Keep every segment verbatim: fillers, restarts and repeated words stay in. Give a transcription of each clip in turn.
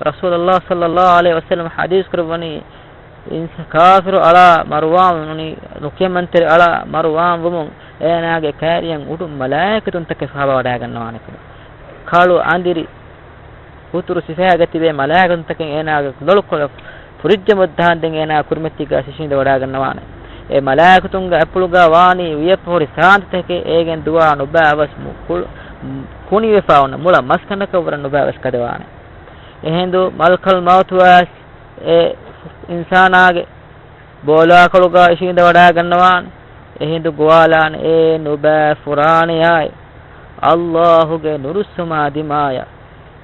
ރަސޫލުﷲ ޞައްލަﷲ ޢަލައިހި ވަސައްލަމަ ޙަދީޘް ކުރައްވަނީ، އިންސ-، ކާފިރު އަޅާ މަރުވާން ނޫނީ، ނުކިޔަމަންތެރި އަޅާ މަރުވާން ވުމުން އޭނާގެ ކާރިޔަށް އުޑުން މަލާއިކަތުންތަކެއް ފަހަބަ ވަޑާގަންނަވާނެ ކަމަށް. ކަޅު އަނދިރި ހުތުރު ސިފައިގަ ތިބޭ މަލާއިކަތުންތަކެއް އޭނާގެ ލޮޅުކޮޅަށް ފުރިއްޖަމޮށްދާންދެން އޭނާ ކުރިމަތީގަ އިށީނދެ ވަޑާގަންނަވާނެ. އެ މަލާއިކަތުންގެ އަތްޕުޅުގަ ވާނީ ވިޔަފަހުރި ސާންތިތަކެއް، އޭގެން ދުވާ ނުބައިވަސް މު-، ކުޅު-، ކުނިވެފަ އޮންނަ މުޅަ މަސްކަނޑަކަށް ވުރެ ނުބައިވެސް ގަދަވާނެ. އެހިނދު މަލަކަލް މައުތު ވެސް އެ އިންސާނާގެ ބޯލާކޮޅުގަ އިށީނދެ ވަޑާގަންނަވާނެ. އެހިނދު ގޮވާލާނެ އޭ ނުބައި ފުރާނަޔާއި، ﷲ ގެ ނުރުއްސުމާ ދިމާޔަށް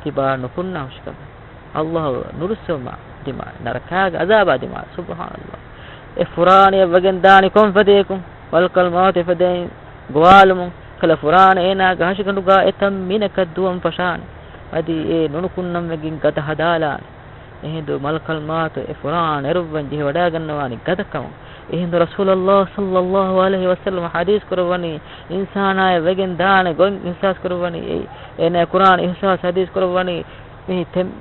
ތިބާ ނުކުންނަ ހުށިކަމެއް. ﷲ ގެ ނުރުއްސުމާ ދިމާ، ނަރަކާގެ ޢަޛާބާ ދިމާ. ސުބްޙާނަﷲ. އެ ފުރާނަޔަށް ވެގެން ދާނީ ކޮން ފަދައަކުން؟ މަލަކަލް މައުތު އެފަދައިން ގޮވާލުމުން ކަލަ ފުރާނަ އޭނާގެ ހަށިގަނޑުގަ އެތައް މިނަކަށް ދުވަން ފަށާނެ. އަދި އެ ނުނުކުންނަން ވެގެން ގަދަ ހަދާލާނެ. އެހިނދު މަލަކަލް މައުތު އެ ފުރާނަ ނެރުއްވަން ޖެހިވަޑާގަންނަވާނީ ގަދަކަމުން. އެހިނދު ރަސޫލުﷲ ޞައްލަﷲ ޢަލައިހި ވަސައްލަމަ ޙަދީޘް ކުރައްވަނީ، އިންސާނާޔަށް ވެގެން ދާނެ ގޮތް އިޙްސާސް ކުރައްވަނީ، އެ، އޭނާ ކުރާނެ އިޙްސާސް ޙަދީޘް ކުރައްވަނީ، މި ތެ-،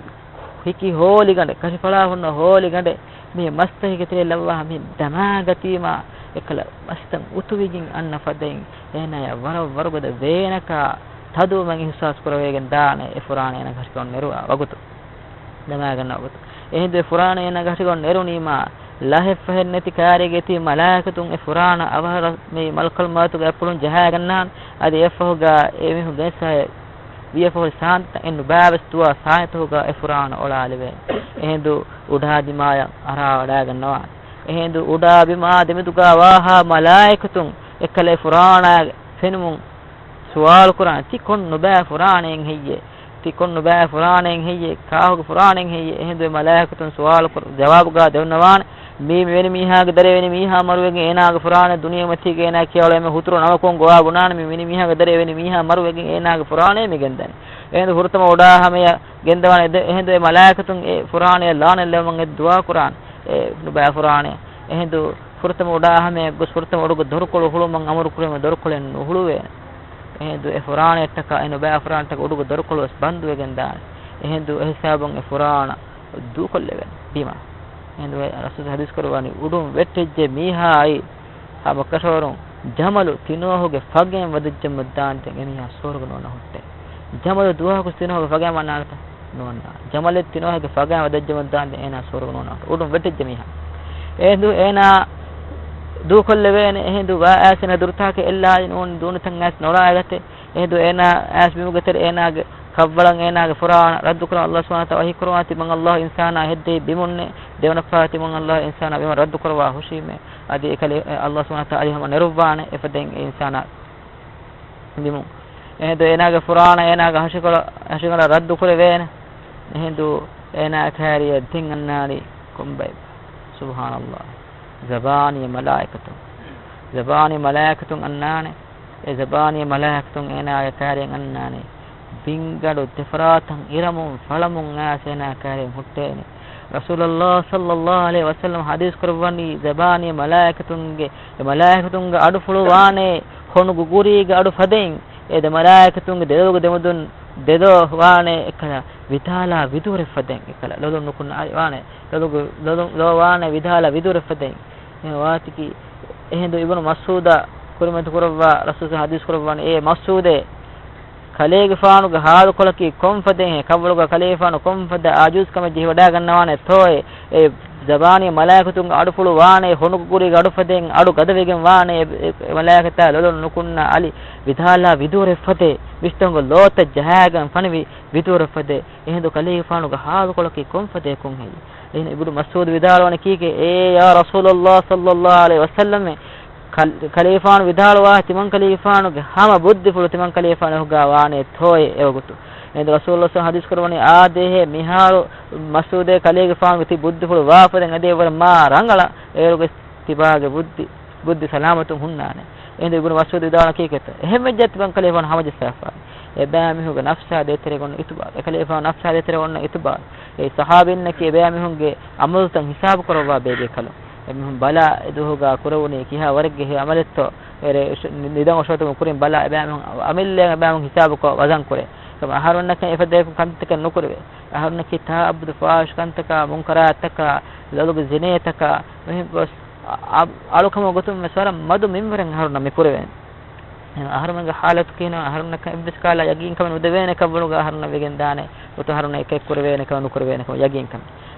ހިކި ހޯލިގަނޑެއް، ކަށިފަޅާ ހުންނަ ހޯލިގަނޑެއް، މި މަސްތަކެއްގެ ތެރެއަށް ލައްވާ މި ދަމާގަތީމާ، އެކަލަ މަސްތައް އުތުވިގެން އަންނަ ފަދައިން، އޭނާޔަށް ވަރަށް ވަރުގަދަ ވޭނަކާ ތަދުވުމެއް އިޙްސާސް ކުރެވިގެން ދާނެ، އެ ފުރާނަ އޭނާ ހަށިގަނޑު ނެރުވާ ވަގުތު. ދަމާގަންނަ ވަގުތު. އެހިނދު އެ ފުރާނަ އޭނާގެ ހަށިގަނޑު ނެރުނީމާ، ލަހެއްފަހެއް ނެތި ކާރިއެއްގަ ތިބި މަލާއިކަތުން އެ ފުރާނަ އަވަހަށް މި މަލަކަލް މައުތުގެ އަތްޕުޅުން ޖަހާގަންނާނެ. އަދި އެއަށްފަހުގަ އެމީހުން ގެނެސްފަ ވިޔަފަހުރި ސާންތައް އެއް ނުބައިވެސް ދުވާ ސާންތަކުގަ އެ ފުރާނަ އޮޅާލެވޭނެ. އެހިނދު އުޑާ ދިމާޔަށް އަރާ ވަޑާގަންނަވާނެ. އެހިނދު އުޑާ ބިމާ ދެމެދުގަ ވާހާ މަލާއިކަތުން އެއްކަލަ އެ ފުރާނަ ފެނުމުން ސުވާލު ކުރާނެ، ތި ކޮން ނުބައި ފުރާނައެއް ހެއްޔޭ؟ ތި ކޮން ނުބައި ފުރާނައެއް ހެއްޔޭ؟ ކާހުގެ ފުރާނައެއް ހެއްޔޭ؟ އެހިނދު އެ މަލާއިކަތުން ސުވާލު ކުރ-، ޖަވާބުގަ ދެންނަވާނެ، މީ މިވެނި މީހާގެ ދަރި އެވެނި މީހާ މަރުވެގެން އޭނާގެ ފުރާނަ ދުނިޔެ މަތީގަ އޭނާ ކިޔަވަޅު އެންމެ ހުތުރު ނަމަކުން ގޮވާ ބުނާނެ، މި ވެނި މީހާގެ ދަރި އެވެނި މީހާ މަރުވެގެން އޭނާގެ ފުރާނައެއް މި ގެންދަނީ. އެހިނދު ފުރަތަމަ އުޑާ ހަމަޔަށް ގެންދަވާނެ. އެ-، އެހިނދު އެ މަލާއިކަތުން އެ ފުރާނަޔަށް ލާނަތް ލެވުމަށް އެ ދުޢާ ކުރާނެ، އެ ނުބައި ފުރާނަޔަށް. އެހިނދު ފުރަތަމަ އުޑާ ހަމަޔަށް ގޮސް ފުރަތަމަ އުޑުގެ ދޮރުކޮޅު ހުޅުވުމަށް އަމުރު ކުރީމަ ދޮރުކޮޅެއް ނުހުޅުވޭނެ. އެހިނދު އެ ފުރާނައަށްޓަކާ އެ ނުބައި ފުރާނައަށްޓަކާ އުޑުގެ ދޮރުކޮޅު ވެސް ބަންދުވެގެން ދާނެ. އެހިނދު އެ ހިސާބުން އެ ފުރާނަ ދޫކޮށްލެވޭނެ ބިމަށް. އެހިނދު އެ ރަސޫލު ޙަދީޘް ކުރައްވަނީ، އުޑުން ވެއްޓިއްޖެ މީހާއާއި ހަމަ ކަށަވަރުން ޖަމަލު ތިނޯހުގެ ފަގައިން ވަދެއްޖަމަށް ދާންދެން އެމީހާ ސުވަރުގެ ނުވަންނަ ހުއްޓޭ. ޖަމަލު ދުވަހަކު ތިނޯހުގެ ފަގައިން ވަންނާނެތަ؟ ނުވަންނާނެ. ޖަމަލެއް ތިނޯހެއްގެ ފަގައިން ވަދެއްޖަމަށް ދާންދެން އޭނާ ސުވަރުގެ ނުވަންނަ ހުއްޓޭ. އުޑުން ވެއްޓިއްޖެ މީހާ. އެހިނދު އޭނާ ދޫކޮށްލެވޭނެ. އެހިނދު ވާ އައިސް އޭނާ ދުރުތަކެއް އެއްލާއި ނޫން ދޫނިތަން އައިސް ނޮޅާގަތެ. އެހިނދު އޭނާ އައިސް ބިމުގެ ތެރެ އޭނާގެ ކަށްވަޅަށް އޭނާގެ ފުރާނަ ރައްދުކުރަން ﷲ ސުބްޙާނަހޫ ވަތަޢާލާ ވަޙީ ކުރައްވާ ތިމަން ﷲ އިންސާނާ ހެއްދެވި ބިމުންނޭ. ދެވަނަ ފަހަރަށް ތިމަން ﷲ އިންސާނާ ބިމަށް ރައްދުކުރައްވާ ހުށީމޭ. އަދި އެކަލޭ ﷲ ސުބްޙާނަހޫ ވަތަޢާލާ އަދި ހަމަ ނެރުއްވާނެ އެފަދައިން އެ އިންސާނާ ބިމުން. އެހިނދު އޭނާގެ ފުރާނަ އޭނާގެ ހަށިކޮޅަށް، ހަށިގަނޑަށް ރައްދު ކުރެވޭނެ. އެހިނދު އޭނާ ކާރިއަށް ދެން އަންނާނީ ކޮންބައެއް؟ ސުބްޙާނަﷲ. ޒަބާނީ މަލާއިކަތުން. ޒަބާނީ މަލާއިކަތުން އަންނާނެ. އެ ޒަބާނީ މަލާއިކަތުން އޭނާގެ ކާރިއަށް އަންނާނީ ބިންގަނޑު ދެފަރާތަށް އިރަމުން ފަޅަމުން އައިސް އޭނާ ކާރިއަށް ހުއްޓޭނެ. ރަސޫލުﷲ ޞައްލަﷲ ޢަލައިހި ވަސައްލަމަ ޙަދީޘް ކުރައްވަނީ ޒަބާނީ މަލާއިކަތުންގެ، އެ މަލާއިކަތުންގެ އަޑުފުޅު ވާނެ ހޮނު ގުގުރީގެ އަޑު ފަދައިން. އެ ދެ މަލާއިކަތުންގެ ދެލޯގެ ދެމެދުން ދެލޯ ވާނެ އެކަލަ ވިދާލާ ވިދޫރެއް ފަދައިން. އެކަލަ ލޮލުން ނުކުންނަ އަރި ވާނެ. ލޮލުގެ، ލޮލު، ލޯ ވާނެ ވިދާލާ ވިދޫރެއް ފަދައިން. އެ ވާތިކި އެހިނދު އިބްނު މަސްޢޫދަށް ކުރިމަތި ކުރައްވާ ރަސޫލު ޙަދީޘް ކުރައްވާނެ، އޭ މަސްޢޫދޭ، ކަލޭގެފާނުގެ ޙާލުކޮޅަކީ ކޮންފަދައިން؟ ކަށްވަޅުގަ ކަލޭގެފާނު ކޮންފަދަ އާޖޫޒުކަމެއް ޖެހިވަޑާގަންނަވާނެތޯއޭ؟ އެ ޒަބާނީ މަލާއިކަތުންގެ އަޑުފުޅު ވާނެ ހޮނު ގުގުރީގެ އަޑު ފަދައިން އަޑު ގަދަވެގެން ވާނެ. އެ، އެ، އެ މަލާއިކަތާ ލޮލުން ނުކުންނަ އަލި ވިދާލާ ވިދޫރެއް ފަދޭ. މިސްތަންގެ ލޯތައް ޖަހާގެން ފަނިވި ވިދޫރެއް ފަދޭ. އެހިނދު ކަލޭގެފާނުގެ ޙާލުކޮޅަކީ ކޮންފަދައަކުން ހެއްޔޭ؟ އެހިނދު އިބްނު މަސްޢޫދު ވިދާޅުވަނީ ކީކޭ؟ އޭ ޔާ ރަސޫލަﷲ ޞައްލަﷲ ޢަލައިހި ވަސައްލަމް، ކަލޭ-، ކަލޭގެފާނު ވިދާޅުވާ ތިމަން ކަލޭގެފާނުގެ ހަމަ ބުއްދިފުޅު ތިމަން ކަލޭގެފާނު އެހުގާ ވާނެތޯއޭ އެވަގުތު؟ އެހިނދު ރަސޫލުﷲ ޙަދީޘް ކުރައްވަނީ އާދޭހޭ މިހާރު މަސްޢޫދޭ ކަލޭގެފާނުގެ ތި ބުއްދިފުޅު ވާ ފަދައިން އަދި އެވަރަށް މާ ރަނގަޅަށް އޭރުގެ ތިބާގެ ބުއްދި، ބުއްދި ސަލާމަތުން ހުންނާނެ. އެހިނދު އިބްނު މަސްޢޫދު ވިދާޅުވަނީ ކީކޭތަ؟ އެހެން ވެއްޖެ ތިމަން ކަލޭގެފާނު ހަމަޖައްސާފާނެ. އެބައިމީހުންގެ ނަފްސާ ދޭތެރޭގަ އޮންނަ އިތުބާރު، އެކަލޭގެފާނު ނަފްސާ ދޭތެރޭގަ އޮންނަ އިތުބާރު. އެ ޞަޙާބީންނަކީ އެބައިމީހުންގެ ޢަމަލުތައް ހިސާބު ކުރައްވާ ބޭބޭކަލުން. އެމީހުން ބަލާ އެ ދުވަހުގަ ކުރެވުނީ ކިހާ ވަރެއްގެ ހެޔޮ ޢަމަލެއްތޯ؟ އެރޭ އޮށ-، ނިދަން އޮށޯތުމުގެ ކުރިން ބަލާ އެބައިމީހުން ޢަމިއްލައިން އެބައިމީހުން ހިސާބުކޮށް ވަޒަން ކުރޭ. ކަމަށް އަހަރުންނަކަށް އެފަދައިން ކަންތަކެއް ނުކުރެވޭ. އަހަރުންނަކީ ތާއަބުދު ފާހިޝް ކަންތަކާ، މުންކަރާތްތަކާ، ލޮލުގެ ޒިނޭތަކާ، މިހެން ގޮސް އަ-، އަ-، އަޅުކަމުގެ ގޮތުން ވެސް ވަރަށް މަދު މިންވަރެއް އަހަރުންނަށް މި ކުރެވޭނެ. އަހަރުމެންގެ ޙާލަތު ކިހިނެއް؟ އަހަރުންނަކަށް އެއްވެސް ކަހަލަ ޔަގީންކަމެއް ނުދެވޭނެ ކަށްވަޅުގަ އަހަރުންނަށް ވެގެން ދާނެ ގޮތުން އަހަރުންނަށް އެކައެއް ކުރެވޭނެ ކަމެއް ނުކުރެވޭނެ ކަމަށް ޔަގީންކަމެއް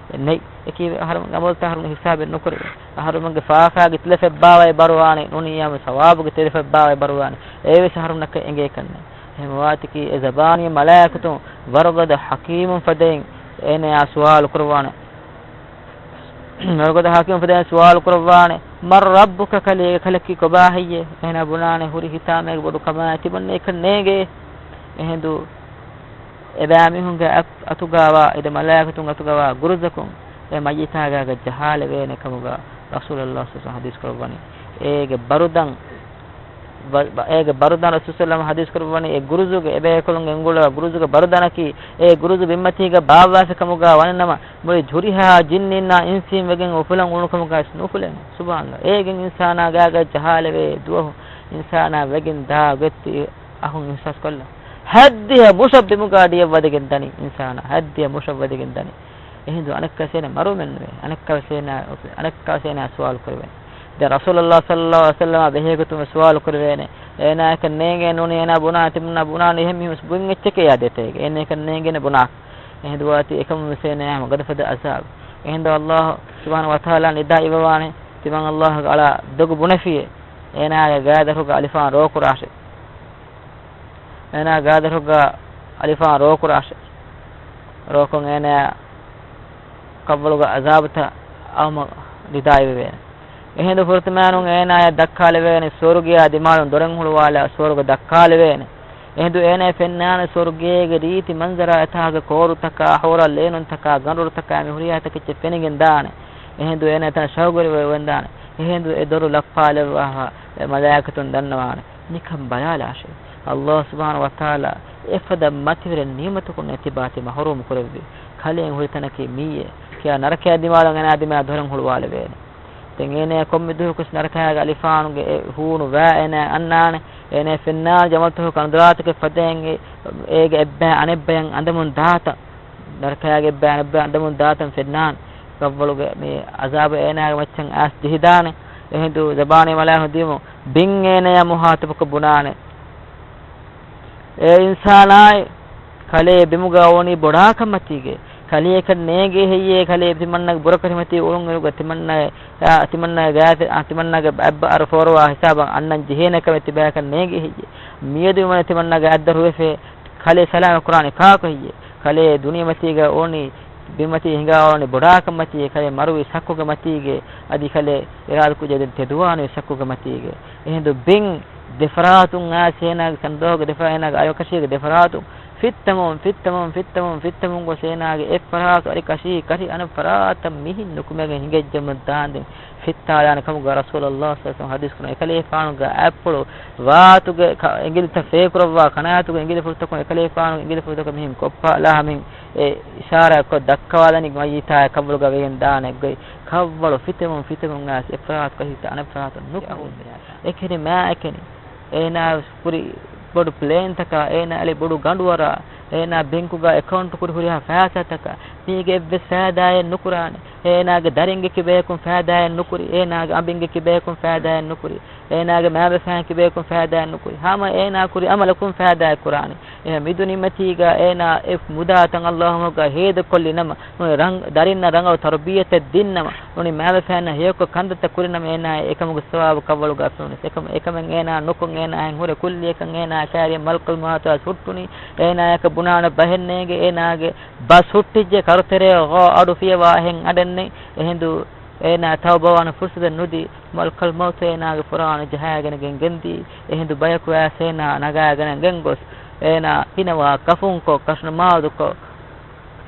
ނެތް. އެކީ އަހަރުމެންގެ އަމަލުތައް އަހަރުން ހިސާބެއް ނުކުރެވޭ. އަހަރުމެންގެ ފާފާގެ ތިލަފަތް ބާވައި ބަރުވާނެ، ނޫނީ އަމަ ސަވާބުގެ ތިލަފަތް ބާވައި ބަރުވާނެ. އެއީވެސް އަހަރުންނަކަށް އެނގޭކަށްނެތް. އެހެން ވާތަކީ އެ ޒަބާނީ މަލާއިކަތުން ވަރުގަދަ ޙަކީމުން ފަދައިން އޭނަޔާ ސުވާލު ކުރައްވާނެ. ވަރުގަދަ ޙަކީމުން ފަދައިން ސުވާލު ކުރައްވާނެ، "مَنْ رَبُّكَ؟" ކަލޭ ކަލަކީ ކޮބާ ހެއްޔޭ؟ އޭނާ ބުނާނެ ހުރި ހިތާމައިގެ ބޮޑު ކަމާއި ތިމަންނަ އެކަން ނޭނގޭ. އެހެންދު އެބައިމީހުންގެ އަތު-، އަތުގަވާ އެދެ މަލާއިކަތުން އަތުގަވާ ގުރުޒަކުން އެ މައްޔިތާގާގަ ޖަހާލެވޭނެ ކަމުގަ ރަސޫލުﷲ ޞައްލަﷲ ޢަލައިހި ވަސައްލަމަ ޙަދީޘް ކުރައްވަނީ. އޭގެ ބަރުދަން ބަ-، ބަ-، އޭގެ ބަރުދަން ރަސޫލު ޞައްލަﷲ ޢަލައިހި ވަސައްލަމަ ޙަދީޘް ކުރައްވަނީ، އެ ގުރުޒުގެ އެބައިކުޅުން ގެންގުޅޭ ގުރުޒުގެ ބަރުދަނަކީ، އެ ގުރުޒު ބިންމަތީގަ ބާއްވާފި ކަމުގަ ވަނީނަމަ، މުޅި ހުރިހާ ޖިންނީންނާ އިންސީން ވެގެން އުފުލަން އުޅުނު ކަމުގަ ވެސް ނުއުފުލޭނެ. ސުބްޙާނަﷲ. އޭގެން އިންސާނާ ގާގަ ޖަހާލެވޭ ދުވަހު، އިންސާނާ ވެގެން ދާ ގޮތް އަހުން އިޙްސާސް ކޮށްލަ. ހައްދިހަ މުށަށް ބިމުގަ ޑިޔަށް ވަދެގެން ދަނީ އިންސާނާ. ހައްދިހަ މުށަށް ވަދެގެން ދަނީ. އެހިނދު އަނެއްކާ ވެސް އޭނަ މަރުވުމެއްނުވޭ. އަނެއްކާ ވެސް އޭނަ، އަނެއްކާ ވެސް އޭނަ ސުވާލު ކުރެވޭނެ. ދެން ރަސޫލުﷲ ޞައްލަﷲ ޢަލައިހި ވަސައްލަމަ ބެހޭގޮތުން ސުވާލު ކުރެވޭނެ. އޭނާއަކަށް ނޭނގޭ ނޫނީ އޭނާ ބުނާ ތިމަންނަ ބުނާނީ އެހެން މީހުން ބުން އެއްޗެކޭ އާދޭތޭގެ. އޭނައަކަށް ނޭނގޭނެ ބުނާ. އެހިނދު ވާތީ އެކަމުން ވެސް އޭނަޔާ ގަދަފަދަ އަޒާބު. އެހިނދު ﷲ ސުބްޙާނަހޫ ވަތަޢާލާ ނިދާ އިވަވާނެ. ތިމަން ﷲ އަޅާ ދޮގު ބުނެފިއޭ. އޭނާގެ ގާދަރުގަ އަލިފާން ރޯކުރާށޭ. އޭނާ ގާދަރުގަ އަލިފާން ރޯކުރާށޭ. ރޯކޮށް އޭނާ ކަށްވަޅުގަ އަޒާބުތައް އައުމަށް ނިދާ އިވެވޭނެ. އެހިނދު ފުރަތަމައިނުން އޭނާޔަށް ދައްކާލެވޭނެ ސުވަރުގެޔާ ދިމާލުން ދޮރެއް ހުޅުވާލާ ސުވަރުގެ ދައްކާލެވޭނެ. އެހިނދު އޭނާ ފެންނާނެ ސުވަރުގޭގެ ރީތި މަންޒަރާ އެތާގެ ކޯރުތަކާ، ހޯރަލޭނުންތަކާ، ގަނޑުރުތަކާ މި ހުރިހާ ތަކެއްޗެއް ފެނިގެން ދާނެ. އެހިނދު އޭނާ ތަން ޝައުގުވެރިވެވެންދާނެ. އެހިނދު އެ ދޮރު ލައްޕާލެއްވާފަ އެ މަލާއިކަތުން ދަންނަވާނެ. ނިކަން ބަލާލާށޭ. ﷲ ސުބްޙާނަހޫ ވަތަޢާލާ އެފަދަ މަތިވެރި ނިޢުމަތަކުން އެތިބާތި މަޙްރޫމު ކުރެއްވި. ކަލޭން ހުރި ތަނަކީ މިއީއޭ. ކިޔާ ނަރަކަޔާ ދިމާލަށް އޭނާ ދިމާ ދޮރެއް ހުޅުވާލެވޭނެ. ދެން އޭނަޔާ ކޮންމެ ދުވަހަކުވެސް ނަރަކަޔާގެ އަލިފާނުގެ އެ ހޫނު ވައި އޭނަ އަންނާނެ. އޭނަ ފެންނާނެ ޖަމަލުތަކުގެ ކަނދުރާތަކެއް ފަދައިން އެ-، އޭގެ އެއްބައި އަނެއްބަޔަށް އަނދަމުން ދާތަން. ނަރަކަޔާގެ އެއްބައި އަނެއްބަޔަށް އަނދަމުން ދާތަން ފެންނާނެ. ކަށްވަޅުގެ މި އަޒާބު އޭނާގެ މައްޗަށް އައިސް ޖެހިދާނެ. އެހިނދު ޒަބާނީ މަލާއިކަތުން ދިޔުމުން ބިން އޭނަޔާ މުހާތަބުކޮށް ބުނާނެ. އޭ އިންސާނާއި، ކަލޭ ބިމުގަ އޮނީ ބޮޑާކަމަތީގެ. ކަލެއަކަށް ނޭނގޭ ހެއްޔޭ؟ ކަލޭ ތިމަންނަގެ ބުރަކަށި މަތީ އުޅުންއިރުގަ ތިމަންނަ، އާ، ތިމަންނަގެ ގާތެ-، އާ، ތިމަންނަގެ އަތްބަ އަރު ފޯރުވާ ހިސާބަށް އަންނަން ޖެހޭނެ ކަމެއް ތިބާކަށް ނޭނގޭ ހެއްޔޭ؟ މިއަދު ތިމަންނަ ތިމަންނަގެ އަތްދަށް ހުވެފޭ. ކަލޭ ސަލާމަތް ކުރާނީ ކާކު ހެއްޔޭ؟ ކަލޭ ދުނިޔެމަތީގަ އޮނީ ބިމަތީ ހިނގާ އޮނީ ބޮޑާކަމަތީ، ކަލޭ މަރުވީ ސައްކުގެ މަތީގެ، އަދި ކަލޭ އިރާދަކު ޖެހިދެން ތެދުވާނީ ސައްކުގެ މަތީގެ. އެހިނދު ބިން ދެފަރާތުން އައިސް އޭނާގެ ކަނދޯގެ ދެފަ-، އޭނާގެ އަރިކަށީގެ ދެފަރާތުން ފިއްތަމުން، ފިއްތަމުން، ފިއްތަމުން، ފިއްތަމުން ގޮސް އޭނާގެ އެއްފަރާތު އަރިކަށީ ކަށި އަނެއް ފަރާތަށް މިހެން ނުކުމެގެން ހިނގައްޖަމުން ދާންދެން ފިއްތާލާނެ ކަމުގަ ރަސޫލުﷲ ޞައްލަﷲ ޢަލައިހި ވަސައްލަމަ ޙަދީޘް ކުރަން. އެކަލޭފާނުގެ އަތްޕުޅު ވާތުގެ ކަ-، އެނގިލިތައް ފޭކުރައްވާ ކަނާތުގެ އެނގިލިފުޅުތަކުން އެކަލޭފާނުގެ އެނގިލިފުޅުތަކަށް މިހެން ކޮށްޕާލާ ހަމިން އެ އިޝާރާތްކޮށް ދައްކަވާލަނީ މައްޔިތާ ކަށްވަޅުގަ ވެގެން ދާނެ ގޮތް. ކަށްވަޅު ފިއްތަމުން ފިއްތަމުން އައިސް އެއްފަރާތަކަށް ހިތަށް އަނެއްފަރާތަށް ނުކުމެގެން. އެކަނި މާ އެކަނި. އޭނާ ކުރި ބޮޑު ޕްލޭންތަކާ، އޭނާ އެޅި ބޮޑު ގަނޑުވަރާ، އޭނާ ބެންކުގަ އެކައުންޓް ކުރި ހުރިހާ ފައިސާތަކާ، މީގެ އެއްވެސް ފައިދާއެއް ނުކުރާނެ. އޭނާގެ ދަރިންގެ ކިބަޔަކުން ފައިދާއެއް ނުކުރި، އޭނާގެ އަނބިންގެ ކިބަޔަކުން ފައިދާއެއް ނުކުރި، އޭނާގެ މައިންބަފައިން ކިބަޔަކުން ފައިދާއެއް ނުކުރި. ހަމަ އޭނާ ކުރި އަމަލަކުން ފައިދާއެއް ކުރާނެ. އެހެން މިދުނިމަތީގަ އޭނާ އެ މުދާތައް ﷲ މަގަށް ހޭދަކޮށްލި ނަމަ، ނޫނީ ރަން-، ދަރިންނަށް ރަނގަޅު ތަރުބިއްޔަތެއް ދިންނަމަ، ނޫނީ މައިންބަފައިންނަށް ހެޔޮކޮށް ކަންތައްތައް ކުރިނަމަ އޭނާ އެކަމުގެ ސަވާބު ކަށްވަޅުގަ އައިސްފަވަނީ. އެކަމަށް އެކަމެއް އޭނާ ނުކޮށް އޭނާ ހުރެ ކުއްލިއަކަށް އޭނާ ކައިރިއަށް މަލަކުލް މައުތު އައިސް ހުއްޓުނީ. އޭނާޔަކަށް ބުނާނެ ބަހެއް ނޭނގެ އޭނާގެ ބަސް ހުއްޓިއްޖެ ކަރުތެރޭ އަޑު ފިޔަވާ އެހެން އަޑެއްނެތް. އެހިނދު އޭނާ ތައުބަވާނެ ފުރުސަތެއް ނުދީ. މަލަކުލް މައުތު އޭނާގެ ފުރާނަ ޖަހައިގެން ގެންދީ. އެހިނދު ބަޔަކު އައިސް އޭނާ ނަގާގެން ގެންގޮސް އޭނާ ހިނަވާ ކަފުންކޮށް ކަށުނަމާދުކޮށް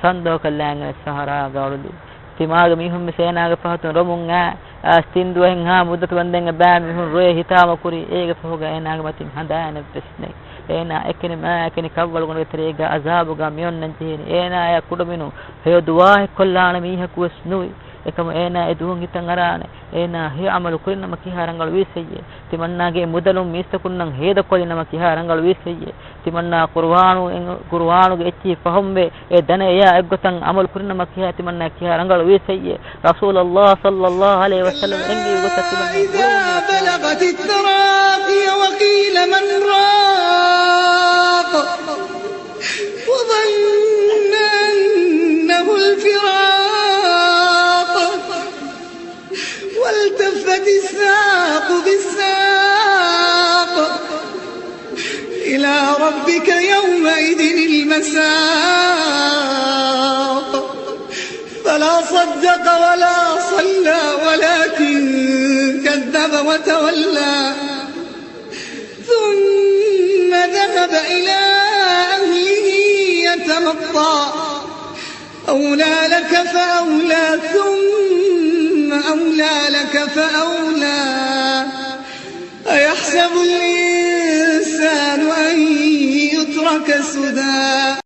ސަންދޯކަށް ލާނގެނެ ސަހަރާގަ އުޅުލި. ތިމާގެ މީހުން މިސް އޭނާގެ ފަހަތުން ރޮމުން އައި، އައިސް ތިން ދުވަހެއްހާ މުއްދަތު ވަންދެން އެބައިމީހުން ރޮއެ ހިތާމަ ކުރި. އޭގެ ފަހުގަ އޭނާގެ މަތިން ހަނދާނެއްވެސް ނެތް. އޭނާ އެކަނި މާ އެކަނި ކަށްވަޅުގަނޑުގެ ތެރޭގަ އަޒާބުގަ މިއޮންނަން ޖެހޭނީ. އޭނާޔާ ކުޑަމިނު ހެޔޮ ދުވާހެއް ކޮށްލާނެ މީހަކުވެސް ނުވި. އެކަމު އޭނާ އެ ދުވަހުން ހިތަށް އަރާނެ، އޭނާ ހެޔޮ ޢަމަލު ކުރިނަމަ ކިހާ ރަނގަޅުވީސެއްޔޭ؟ ތިމަންނާގެ މުދަލުން މީސްތަކުންނަށް ހޭދަކޮށްލިނަމަ ކިހާ ރަނގަޅުވީސެއްޔޭ؟ ތިމަންނާ ޤުރުއާނު، ޤުރުއާނުގެ އެއްޗިހި ފަހުމްވެ، އެ ދަނެ އެޔާ އެއްގޮތަށް ޢަމަލު ކުރިނަމަ ކިހާ ތިމަންނާ ކިހާ ރަނގަޅުވީސެއްޔޭ؟ ރަސޫލުﷲ ޞައްލަﷲ ޢަލައިހި ވަސައްލަމަ އެންގެވި ގޮތަށް ތިމަންނާ އިޛާ ބަލަޣަތި އައްތަރާޤި ވަޤީލަ މަން ރާޤް. وظن أنه الفراق، والتفت الساق بالساق، إلى ربك يومئذ المساق، فلا صدق ولا صلى، ولكن كذب وتولى، ثم ذهب إلى أهله يتمطى، أولى لك فأولى، ثم أولى لك فأولى، أيحسب الإنسان أن يترك سدى.